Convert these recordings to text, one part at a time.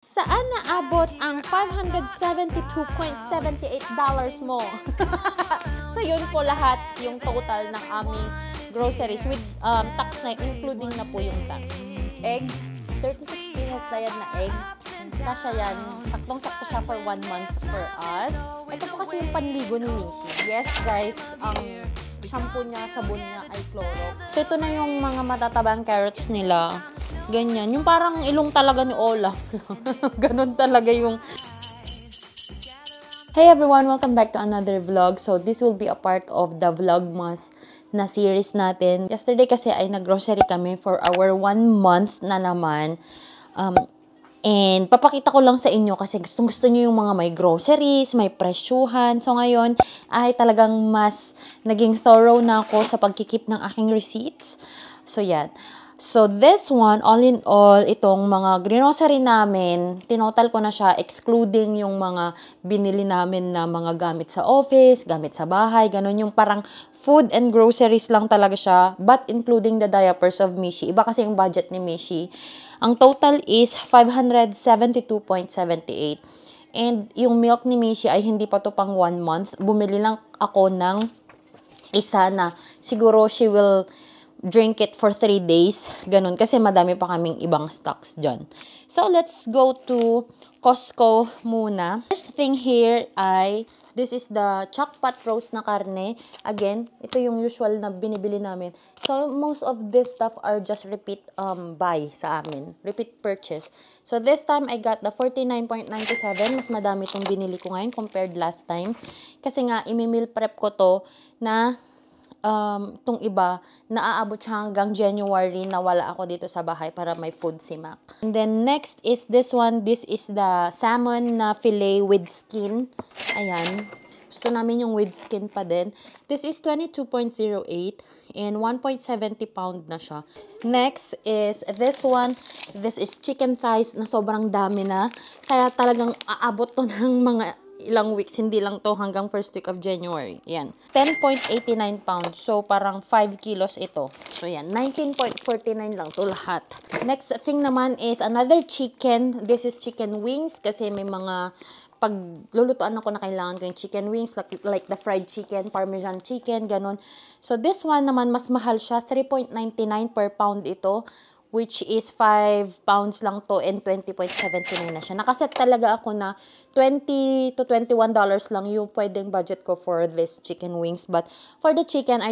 Saan naabot ang $572.78 mo? So, yun po lahat yung total ng aming groceries with tax na, including na po yung tax. Egg, 36 pieces na yan na egg. Kasya yan. Saktong-sakto siya for 1 month for us. Ito po kasi yung panligo ni Mishi. Yes, guys, ang shampoo niya, sabon niya ay Clorox. So, ito na yung mga matatabang carrots nila. Ganyan. Yung parang ilong talaga ni Olaf. Ganon talaga yung... Hey everyone! Welcome back to another vlog. So, this will be a part of the Vlogmas na series natin. Yesterday kasi ay nag-grocery kami for our 1 month na naman. And papakita ko lang sa inyo kasi gustong-gusto nyo yung mga may groceries, may presyuhan. So, ngayon ay talagang mas naging thorough na ako sa pagkikip ng aking receipts. So, yan. So, this one, all in all, itong mga grocery namin, tinotal ko na siya, excluding yung mga binili namin na mga gamit sa office, gamit sa bahay, ganun yung parang food and groceries lang talaga siya, but including the diapers of Mishi. Iba kasi yung budget ni Mishi. Ang total is 572.78. And yung milk ni Mishi ay hindi pa to pang 1 month. Bumili lang ako ng isa na siguro she will drink it for 3 days. Ganun. Kasi madami pa kaming ibang stocks dyan. So, let's go to Costco muna. First thing here ay, this is the choc pot roast na karne. Again, ito yung usual na binibili namin. So, most of this stuff are just repeat buy sa amin. Repeat purchase. So, this time, I got the 49.97. Mas madami itong binili ko ngayon compared last time. Kasi nga, imi-meal prep ko to na itong iba, naaabot siya hanggang January na wala ako dito sa bahay para may food si Mac. And then next is this one. This is the salmon na fillet with skin. Ayan. Gusto namin yung with skin pa din. This is 22.08 and 1.70 pound na siya. Next is this one. This is chicken thighs na sobrang dami na. Kaya talagang aabot to ng mga ilang weeks, hindi lang to hanggang first week of January. Yan. 10.89 pounds. So, parang 5 kilos ito. So, yan. 19.49 lang to lahat. Next thing naman is another chicken. This is chicken wings kasi may mga pag lulutuan ako na kailangan ko yung chicken wings, like the fried chicken, parmesan chicken, ganun. So, this one naman, mas mahal siya. 3.99 per pound ito, which is 5 pounds lang to and 20.79 na siya. Nakaset talaga ako na $20 to $21 lang yung pwedeng budget ko for this chicken wings. But for the chicken,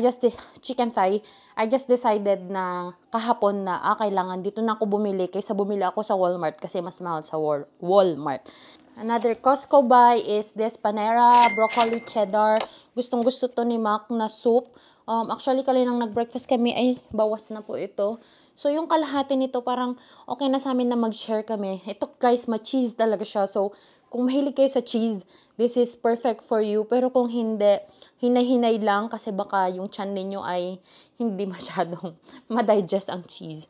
chicken thigh, I just decided na kahapon na kailangan dito na ako bumili kaysa bumili ako sa Walmart kasi mas mahal sa Walmart. Another Costco buy is this Panera broccoli cheddar. Gustong-gusto to ni Mac na soup. Actually, kalinang nag-breakfast kami, ay bawas na po ito. So, yung kalahati nito, parang okay na sa amin na mag-share kami. Ito, guys, ma-cheese talaga siya. So, kung mahilig kayo sa cheese, this is perfect for you. Pero kung hindi, hinay-hinay lang kasi baka yung tiyan ninyo ay hindi masyadong ma-digest ang cheese.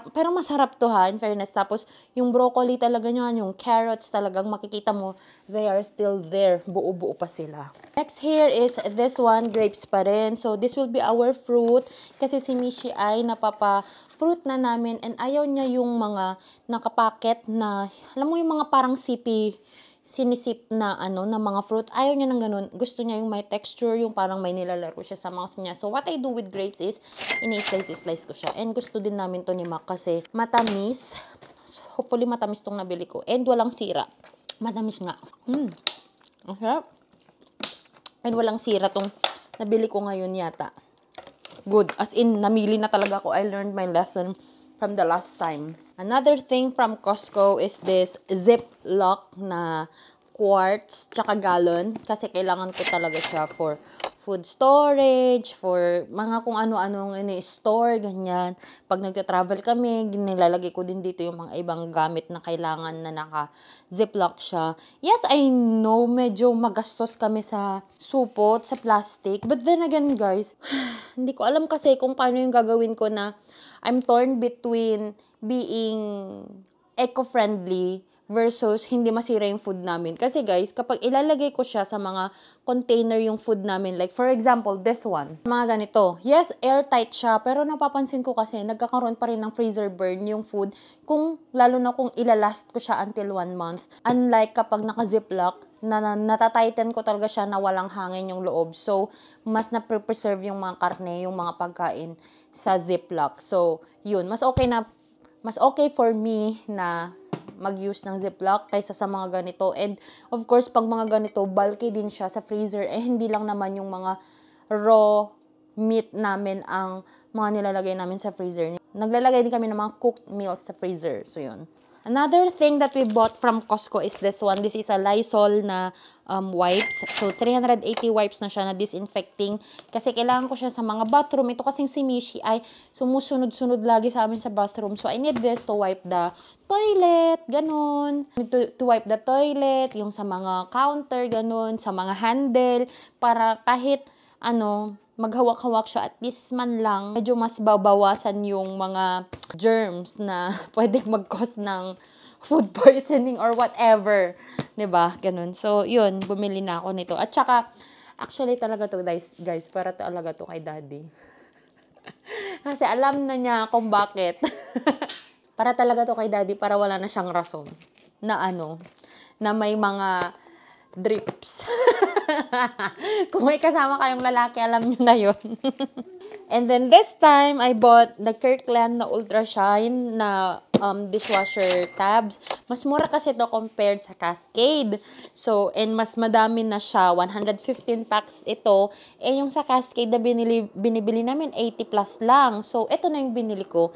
Pero masarap to ha, in fairness. Tapos, yung broccoli talaga nyo, yung carrots talagang makikita mo, they are still there. Buo-buo pa sila. Next here is this one, grapes pa rin. So, this will be our fruit. Kasi si Mishi ay napapa-fruit na namin and ayaw niya yung mga nakapaket na, alam mo yung mga parang sinisip na na mga fruit. Ayaw niya ng ganun. Gusto niya yung may texture, yung parang may nilalaro siya sa mouth niya. So, what I do with grapes is, ini-slice ko siya. And gusto din namin to ni Mac kasi matamis. So, hopefully, matamis tong nabili ko. And walang sira. Matamis nga. Ang sarap. And walang sira tong nabili ko ngayon yata. Good. As in, namili na talaga ako. I learned my lesson from the last time. Another thing from Costco is this Ziploc na quarts tsaka gallon. Kasi kailangan ko talaga siya for food storage, for mga kung ano-anong ini-store, ganyan. Pag nagta-travel kami, nilalagay ko din dito yung mga ibang gamit na kailangan na naka-ziplock siya. Yes, I know, medyo magastos kami sa supot, sa plastic. But then again, guys, hindi ko alam kasi kung paano yung gagawin ko na I'm torn between being eco-friendly versus hindi masira yung food namin. Kasi guys, kapag ilalagay ko siya sa mga container yung food namin, like for example, this one, mga ganito. Yes, airtight siya, pero napapansin ko kasi nagkakaroon pa rin ng freezer burn yung food lalo na kung ilalast ko siya until 1 month. Unlike kapag naka-ziplock, natatighten ko talaga siya na walang hangin yung loob. So, mas na-preserve yung mga karne, yung mga pagkain sa ziplock. So, yun, mas okay for me na mag-use ng ziplock kaysa sa mga ganito. And of course, pag mga ganito, bulky din siya sa freezer. Hindi lang naman yung mga raw meat namin ang mga nilalagay namin sa freezer. Naglalagay din kami ng mga cooked meals sa freezer. So, yun. Another thing that we bought from Costco is this one. This is a Lysol na wipes. So, 380 wipes na siya na disinfecting. Kasi kailangan ko siya sa mga bathroom. Ito kasing si Mishi ay sumusunod-sunod lagi sa amin sa bathroom. So, I need this to wipe the toilet, ganun. To wipe the toilet, yung sa mga counter, ganun. Sa mga handle, para kahit maghawak-hawak siya, at least man lang, medyo mas babawasan yung mga germs na pwedeng mag-cause ng food poisoning or whatever. 'Di ba? Ganun. So, yun, bumili na ako nito. At saka, actually talaga to guys, para talaga to kay daddy. Kasi alam na niya kung bakit. Para talaga to kay daddy, para wala na siyang rason na na may mga drips. Kung may kasama kayong lalaki, alam nyo na yun. And then this time, I bought the Kirkland na Ultra Shine na dishwasher tabs. Mas mura kasi to compared sa Cascade. So, and mas madami na siya. 115 packs ito. Yung sa Cascade na binibili namin, 80 plus lang. So, ito na yung binili ko.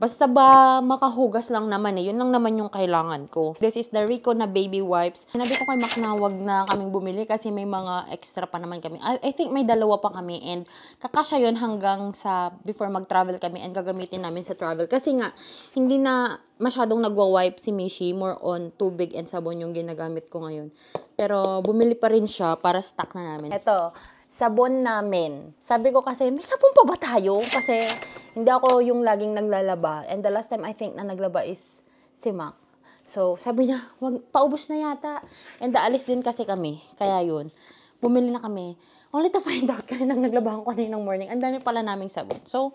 Basta ba makahugas lang naman yun lang naman yung kailangan ko. This is the Rico na baby wipes. Sinabi ko kay Mac na wag na kaming bumili kasi may mga extra pa naman kami. I think may 2 pa kami and kakasya yun hanggang sa before mag-travel kami and gagamitin namin sa travel. Kasi nga, hindi na masyadong nagwa-wipe si Mishi. More on tubig and sabon yung ginagamit ko ngayon. Pero bumili pa rin siya para stock na namin. Ito, sabon namin. Sabi ko kasi, may sabon pa ba tayo? Kasi hindi ako yung laging naglalaba. And the last time I think na naglaba is si Mac. So, sabi niya, paubos na yata. And daalis din kasi kami. Kaya yun, bumili na kami. Only to find out kaya nang naglaba ako kaninang morning. Ang dami pala naming sabon. So,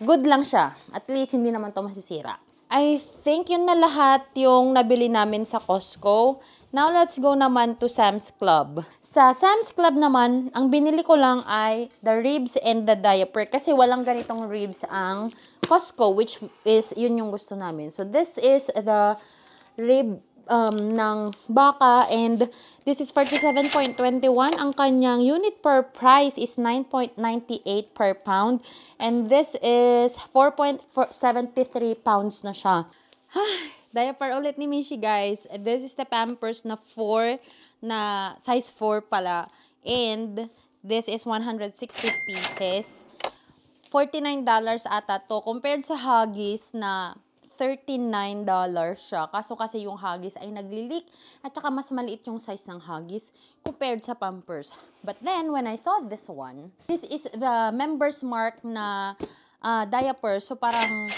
good lang siya. At least hindi naman to masisira. I think yun na lahat yung nabili namin sa Costco. Now, let's go naman to Sam's Club. Sa Sam's Club naman, ang binili ko lang ay the ribs and the diaper. Kasi walang ganitong ribs ang Costco, which is, yun yung gusto namin. So, this is the rib ng baka and this is 47.21. Ang kanyang unit per price is 9.98 per pound. And this is 4.73 pounds na siya. Diaper ulit ni Mishi, guys. This is the Pampers na 4, na size 4 pala. And this is 160 pieces. $49 ata to. Compared sa Huggies na $39 siya. Kaso kasi yung Huggies ay nagli-leak. At saka mas maliit yung size ng Huggies compared sa Pampers. But then, when I saw this one, this is the Members Mark na diaper. So, parang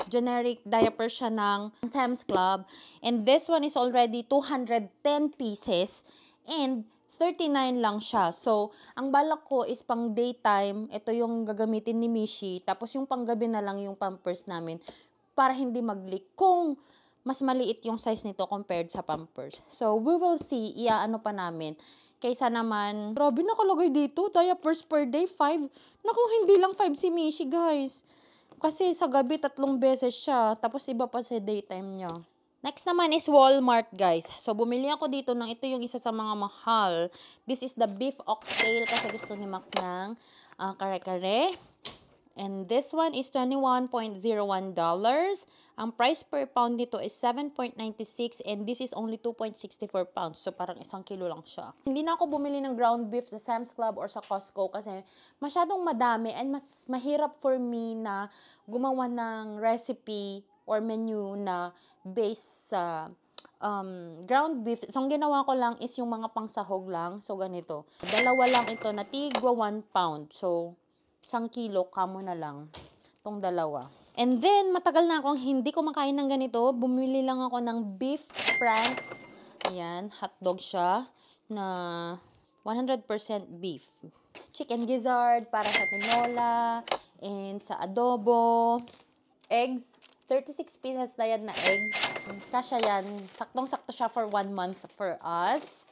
generic diaper siya ng Sam's Club. And this one is already 210 pieces. And 39 lang siya. So, ang balak ko is pang daytime. Ito yung gagamitin ni Mishi. Tapos yung panggabi na lang yung Pampers namin. Para hindi mag-leak. Kung mas maliit yung size nito compared sa Pampers. So, we will see. Iaano pa namin. Kaysa naman, grabe nakalagay dito, diapers per day, 5. Naku, hindi lang 5 si Mishi, guys. Kasi sa gabi, 3 beses siya. Tapos iba pa sa daytime niya. Next naman is Walmart, guys. So, bumili ako dito ng ito yung isa sa mga mahal. This is the beef oxtail kasi gusto ni Mac ng kare-kare. And this one is $21.01. Ang price per pound nito is 7.96 and this is only 2.64 pounds. So, parang 1 kilo lang siya. Hindi na ako bumili ng ground beef sa Sam's Club or sa Costco kasi masyadong madami and mas mahirap for me na gumawa ng recipe or menu na based sa ground beef. So, ang ginawa ko lang is yung mga pangsahog lang. So, ganito. Dalawa lang ito na tigwa 1 pound. So, 1 kilo, kamo na lang. Itong dalawa. And then, matagal na akong hindi kumakain ng ganito. Bumili lang ako ng beef franks. Ayan, hotdog siya na 100% beef. Chicken gizzard para sa tinola and sa adobo. Eggs, 36 pieces na yan na eggs. Kasya yan. Saktong-sakto siya for 1 month for us.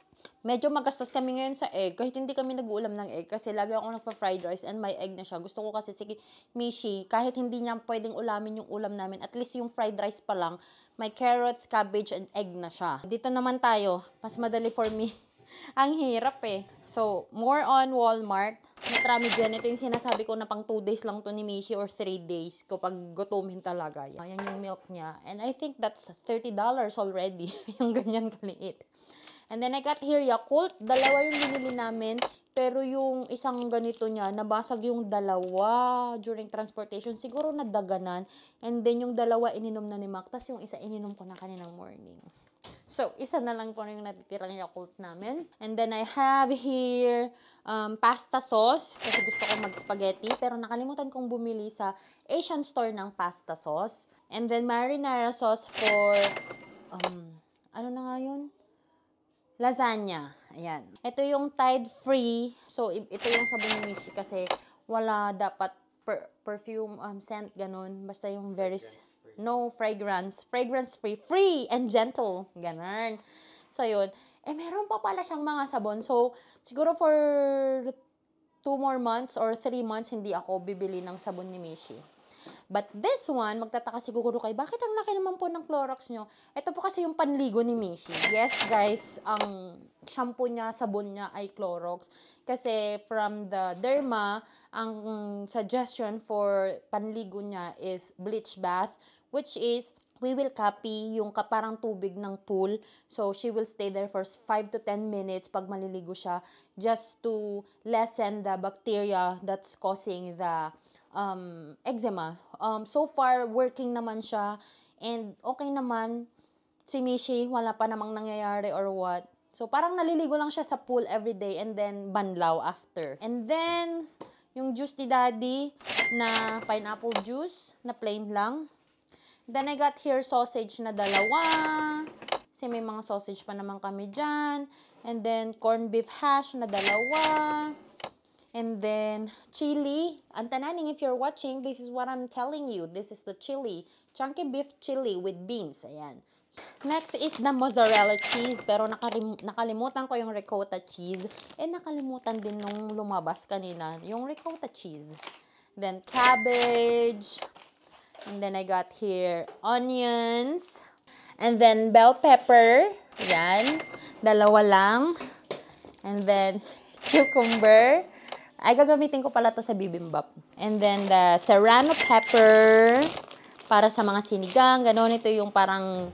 Medyo magastos kami ngayon sa egg kahit hindi kami nag-uulam ng egg kasi lagi ako nagpa-fried rice and may egg na siya. Gusto ko kasi si Mishi, kahit hindi niya pwedeng ulamin yung ulam namin, at least yung fried rice pa lang, may carrots, cabbage, and egg na siya. Dito naman tayo, mas madali for me. Ang hirap eh. So, more on Walmart. Natrami dyan. Ito yung sinasabi ko na pang 2 days lang to ni Mishi or 3 days kapag gutumin talaga. Ayan yung milk niya. And I think that's $30 already. Yung ganyan kaliit. And then I got here Yakult. Dalawa yung binili namin. Pero yung isang ganito niya, nabasag yung dalawa during transportation. Siguro nadaganan. And then yung dalawa ininom na ni Mac. Tapos yung isa ininom ko na kaninang morning. So, isa na lang po yung natitirang Yakult namin. And then I have here pasta sauce. Kasi gusto ko mag-spaghetti. Pero nakalimutan kong bumili sa Asian store ng pasta sauce. And then marinara sauce for, ano na nga yun? Lasagna. Ayan. Ito yung Tide Free. So, ito yung sabon ni Mishi kasi wala dapat perfume, scent, ganun. Basta yung very, no fragrance. Fragrance free. Free and gentle. Ganun. So, yun. Meron pa pala siyang mga sabon. So, siguro for 2 more months or 3 months, hindi ako bibili ng sabon ni Mishi. But this one, magtataka siguro kayo, bakit ang laki naman po ng Clorox nyo? Ito po kasi yung panligo ni Mishi. Yes, guys, ang shampoo niya, sabon niya ay Clorox. Kasi from the Derma, ang suggestion for panligo niya is bleach bath, which is, we will copy yung parang tubig ng pool. So, she will stay there for 5 to 10 minutes pag maliligo siya just to lessen the bacteria that's causing the eczema. So far, working naman siya. And okay naman. Si Mishi, wala pa namang nangyayari or what. So, parang naliligo lang siya sa pool every day and then banlaw after. And then, yung juice ni Daddy na pineapple juice na plain lang. Then, I got here sausage na 2. Kasi may mga sausage pa naman kami dyan. And then, corned beef hash na 2. And then, chili. Antananing, if you're watching, this is what I'm telling you. This is the chili. Chunky beef chili with beans. Ayan. Next is the mozzarella cheese. Pero nakalimutan ko yung ricotta cheese. And nakalimutan din nung lumabas kanina, yung ricotta cheese. Then, cabbage. And then, I got here onions. And then, bell pepper. Ayan. 2 lang. And then, cucumber. Ay, gagamitin ko pala to sa bibimbap. And then, the serrano pepper, para sa mga sinigang. Ganon, ito yung parang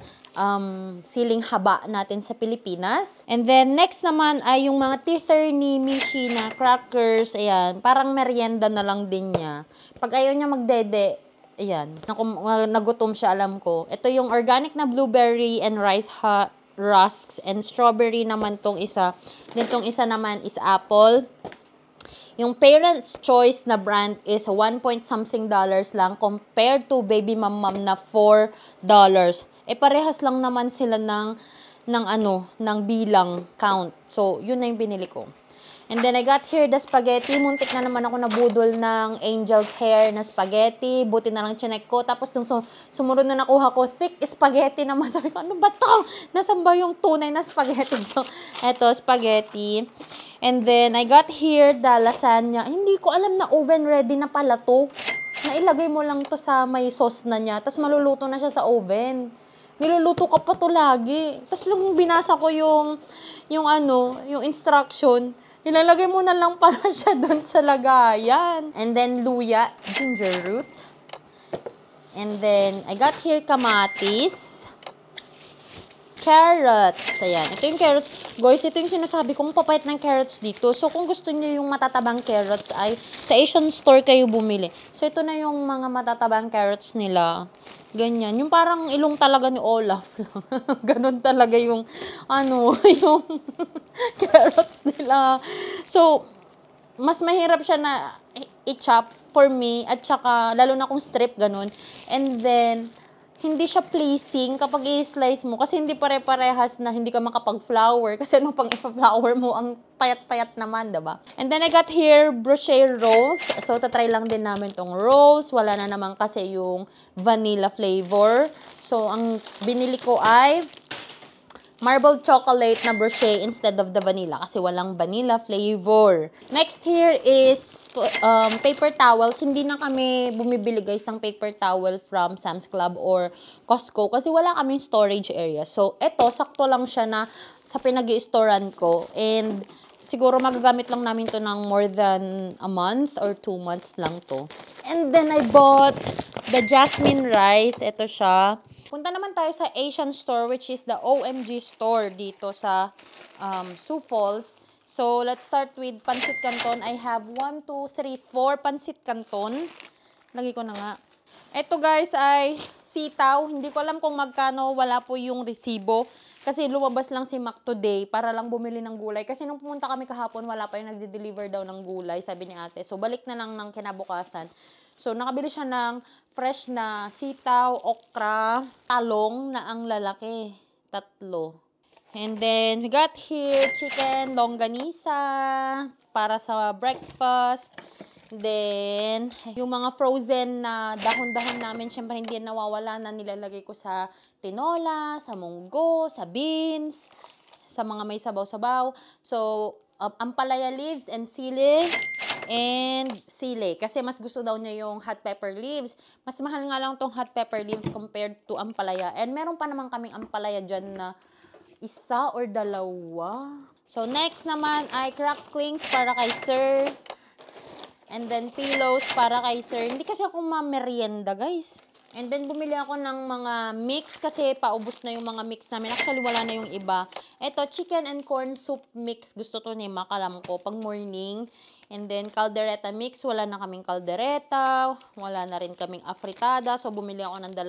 siling haba natin sa Pilipinas. And then, next naman ay yung mga teether ni Mishi na crackers. Ayan, parang merienda na lang din niya. Pag ayaw niya magdede, ayan, nagutom siya, alam ko. Ito yung organic na blueberry and rice rusks and strawberry naman tong isa. Then, tong isa naman is apple. Yung Parents' Choice na brand is 1 point something dollars lang compared to Baby Mam na $4. Parehas lang naman sila ng bilang count. So, yun na yung binili ko. And then, I got here the spaghetti. Muntik na naman ako nabudol ng angel's hair na spaghetti. Buti na lang chinek ko. Tapos, nung sumunod na nakuha ko, thick spaghetti naman. Sabi ko, ano ba to? Nasaan ba yung tunay na spaghetti? So, eto, spaghetti. And then, I got here the lasagna. Hindi ko alam na oven ready na pala to. Nailagay mo lang to sa may sauce na niya. Tapos, maluluto na siya sa oven. Niluluto ka pa to lagi. Tapos, nung binasa ko yung instruction, ilalagay mo na lang para siya doon sa lagayan. And then, luya, ginger root. And then, I got here kamatis. Carrots. Ayan. Ito yung carrots. Guys, ito yung sinasabi kong papait ng carrots dito. So, kung gusto niyo yung matatabang carrots ay sa Asian store kayo bumili. So, ito na yung mga matatabang carrots nila. Ganyan. Yung parang ilong talaga ni Olaf. Ganon talaga yung, yung carrots nila. So, mas mahirap siya na i-chop for me, at saka, lalo na kung strip, ganun. And then, hindi siya pleasing kapag i-slice mo kasi hindi pare-parehas na hindi ka makapag-flour kasi nung pang ipa-flour mo ang payat-payat naman, diba? And then I got here brochure rolls. So tatry lang din namin tong rolls. Wala na naman kasi yung vanilla flavor. So ang binili ko ay marbled chocolate na brochure instead of the vanilla kasi walang vanilla flavor. Next here is paper towels. Hindi na kami bumibili guys ng paper towel from Sam's Club or Costco kasi wala kaming storage area. So, eto, sakto lang siya na sa pinag-i-storan ko. And siguro magagamit lang namin to ng more than a month or 2 months lang to. And then I bought the jasmine rice. Ito siya. Punta naman tayo sa Asian store which is the OMG store dito sa Sioux Falls. So, let's start with Pancit Canton. I have 1, 2, 3, 4 Pancit Canton. Lagi ko na nga. Ito guys ay sitaw. Hindi ko alam kung magkano. Wala po yung resibo. Kasi lumabas lang si Mac today para lang bumili ng gulay. Kasi nung pumunta kami kahapon, wala pa yung nagde-deliver daw ng gulay, sabi ni ate. So, balik na lang ng kinabukasan. So, nakabili siya ng fresh na sitaw, okra, talong na ang lalaki. 3. And then, we got here chicken, longganisa, para sa breakfast. Then, yung mga frozen na dahon-dahon namin, syempre hindi nawawala na nilalagay ko sa tinola, sa munggo, sa beans, sa mga may sabaw-sabaw. So, ampalaya leaves and sili. And sili. Kasi mas gusto daw niya yung hot pepper leaves. Mas mahal nga lang tong hot pepper leaves compared to ampalaya. And meron pa naman kaming ampalaya dyan na 1 or 2. So, next naman ay cracklings para kay sir. And then pillows para kay sir. Hindi kasi ako ma-merienda, guys. And then, bumili ako ng mga mix kasi paubos na yung mga mix namin. Actually, wala na yung iba. Ito, chicken and corn soup mix. Gusto to ni Makalam ko pag morning. And then, caldereta mix. Wala na kaming caldereta. Wala na rin kaming afritada. So, bumili ako ng 2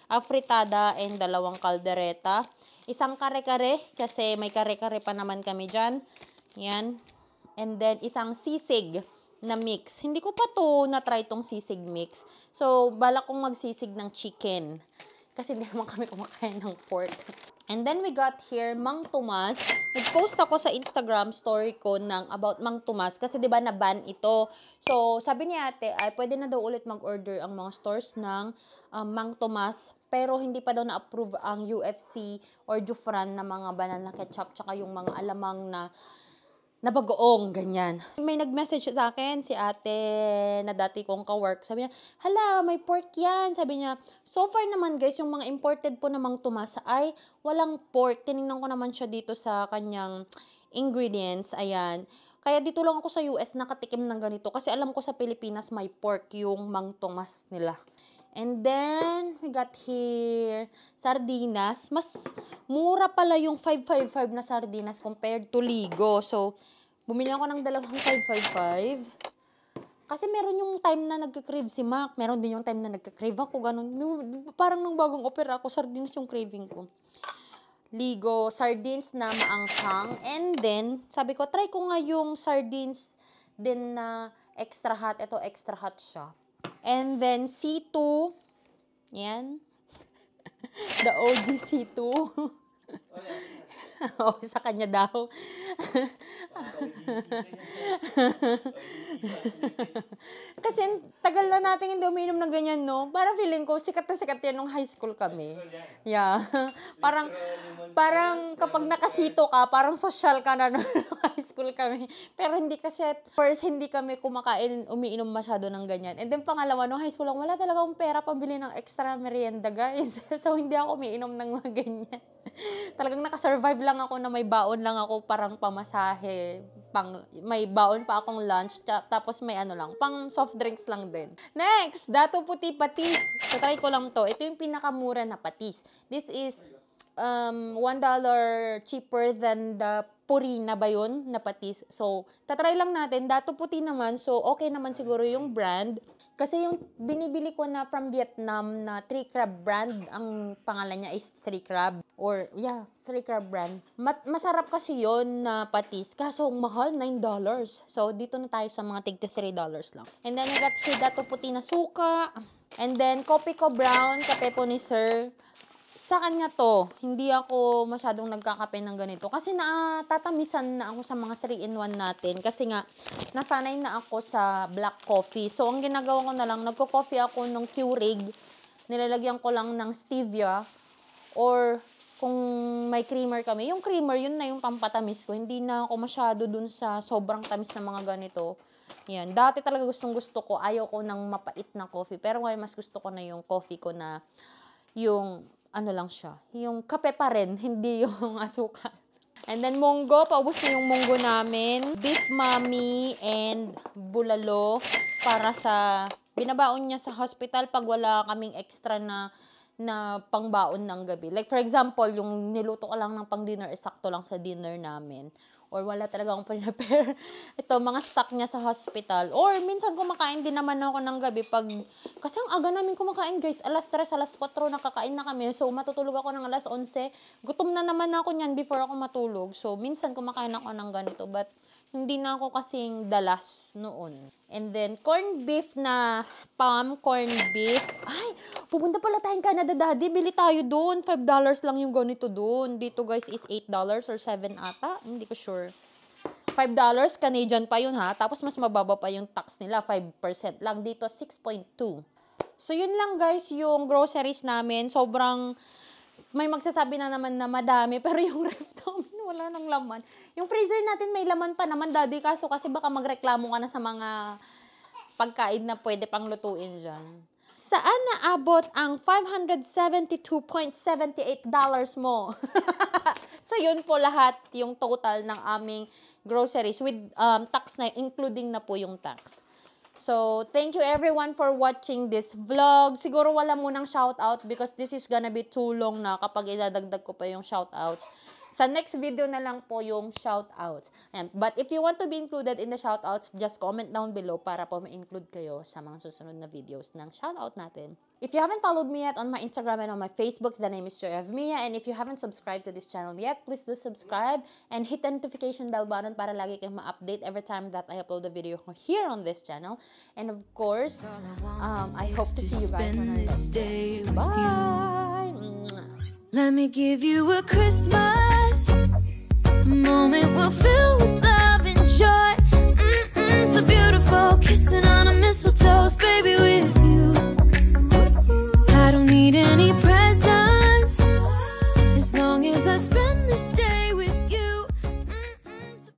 afritada and 2 caldereta. Isang kare-kare kasi may kare-kare pa naman kami dyan. Yan. And then, isang sisig na mix. Hindi ko pa to na-try tong sisig mix. So, balak kong magsisig ng chicken. Kasi hindi naman kami kumakain ng pork. And then we got here, Mang Tomas. Nag-post ako sa Instagram story ko ng about Mang Tomas. Kasi diba na-ban ito. So, sabi ni ate, ay pwede na daw ulit mag-order ang mga stores ng Mang Tomas. Pero hindi pa daw na-approve ang UFC or Jufran na mga banana ketchup. Tsaka yung mga alamang na bagoong, ganyan. May nag-message sa akin, si ate na dati kong ka-work. Sabi niya, hala, may pork yan. Sabi niya, so far naman guys, yung mga imported po na Mang Tomas ay walang pork. Tinignan ko naman siya dito sa kanyang ingredients. Ayan. Kaya dito lang ako sa US nakatikim ng ganito. Kasi alam ko sa Pilipinas may pork yung Mang Tomas nila. And then, we got here sardinas. Mas mura pala yung 555 na sardinas compared to Ligo. So, bumili ako ng 2 555. Kasi meron yung time na nagka-crave si Mac. Meron din yung time na nagka-crave ako. Ganun. Parang nung bagong opera ako, sardines yung craving ko. Ligo, sardines na maanghang. And then, sabi ko, try ko nga yung sardines din na extra hot. Ito, extra hot siya. And then, C2. Yan. The OG C2. Oh, sa kanya daw. Kasi tagal na natin hindi uminom ng ganyan, no? Parang feeling ko, sikat na sikat yan nung high school kami. Yeah. parang kapag nakasito ka, parang social ka na nung high school kami. Pero hindi kasi, first, hindi kami kumakain, umiinom masyado ng ganyan. And then pangalawa, nung high school lang, wala talaga akong pera pambili ng extra merienda, guys. So, hindi ako umiinom ng mga ganyan. Talagang nakasurvive lang ako na may baon lang ako parang pamasahe, may baon pa akong lunch, tapos may ano lang, pang soft drinks lang din. Next, Dato Puti Patis. So, try ko lang to. Ito yung pinakamura na patis. This is $1 cheaper than the Purina ba yun na patis? So, tatry lang natin. Dato puti naman. So, okay naman siguro yung brand. Kasi yung binibili ko na from Vietnam na 3 Crab brand, ang pangalan niya is 3 Crab. Or, yeah, 3 Crab brand. Masarap kasi yon na patis. Kaso, mahal, $9. So, dito na tayo sa mga tig $3 lang. And then, I got here dato puti na suka. And then, Kopi Ko Brown, kape po ni Sir. Sa kanya to, hindi ako masyadong nagkakape ng ganito. Kasi natatamisan na ako sa mga 3-in-1 natin. Kasi nga, nasanay na ako sa black coffee. So, ang ginagawa ko na lang, nagko-coffee ako ng Keurig. Nilalagyan ko lang ng stevia. Or, kung may creamer kami, yung creamer, yun na yung pampatamis ko. Hindi na ako masyado dun sa sobrang tamis na mga ganito. Yan. Dati talaga gustong-gusto ko. Ayaw ko ng mapait na coffee. Pero ngayon, mas gusto ko na yung coffee ko na yung ano lang siya, yung kape pa rin, hindi yung asukal. And then munggo, paubos na yung munggo namin. Beef mami and bulalo para sa, binabaon niya sa hospital pag wala kaming extra na pangbaon ng gabi. Like for example, yung niluto ko lang ng pang dinner, sakto lang sa dinner namin. Or wala talaga akong prepare. Ito, mga stock niya sa hospital. Or minsan kumakain din naman ako ng gabi pag, kasi ang aga namin kumakain guys, alas 3, alas 4 nakakain na kami. So matutulog ako ng alas 11. Gutom na naman ako niyan before ako matulog. So minsan kumakain ako ng ganito. But hindi na ako kasing dalas noon. And then, corned beef na corned beef. Ay, pupunta pala tayong Canada, Daddy. Bili tayo doon. $5 lang yung ganito doon. Dito, guys, is $8 or 7 ata. Hindi ko sure. $5, Canadian pa yun, ha? Tapos, mas mababa pa yung tax nila. 5% lang. Dito, 6.2. So, yun lang, guys, yung groceries namin. Sobrang, may magsasabi na naman na madami. Pero yung ref namin, wala nang laman. Yung freezer natin may laman pa naman, Daddy. Kaso kasi baka magreklamo ka na sa mga pagkain na pwede pang lutuin dyan. Saan naabot ang $572.78 mo? So, yun po lahat yung total ng aming groceries with tax na, including na po yung tax. So, thank you everyone for watching this vlog. Siguro wala munang shoutout because this is gonna be too long na kapag idadagdag ko pa yung shoutouts. Sa next video na lang po yung shoutouts. But if you want to be included in the shoutouts, just comment down below para po ma-include kayo sa mga susunod na videos ng shoutout natin. If you haven't followed me yet on my Instagram and on my Facebook, the name is Joy of Mia. And if you haven't subscribed to this channel yet, please do subscribe and hit the notification bell button para lagi kayong ma-update every time that I upload a video here on this channel. And of course, I hope to see you guys on our next day. Bye! Let me give you a Christmas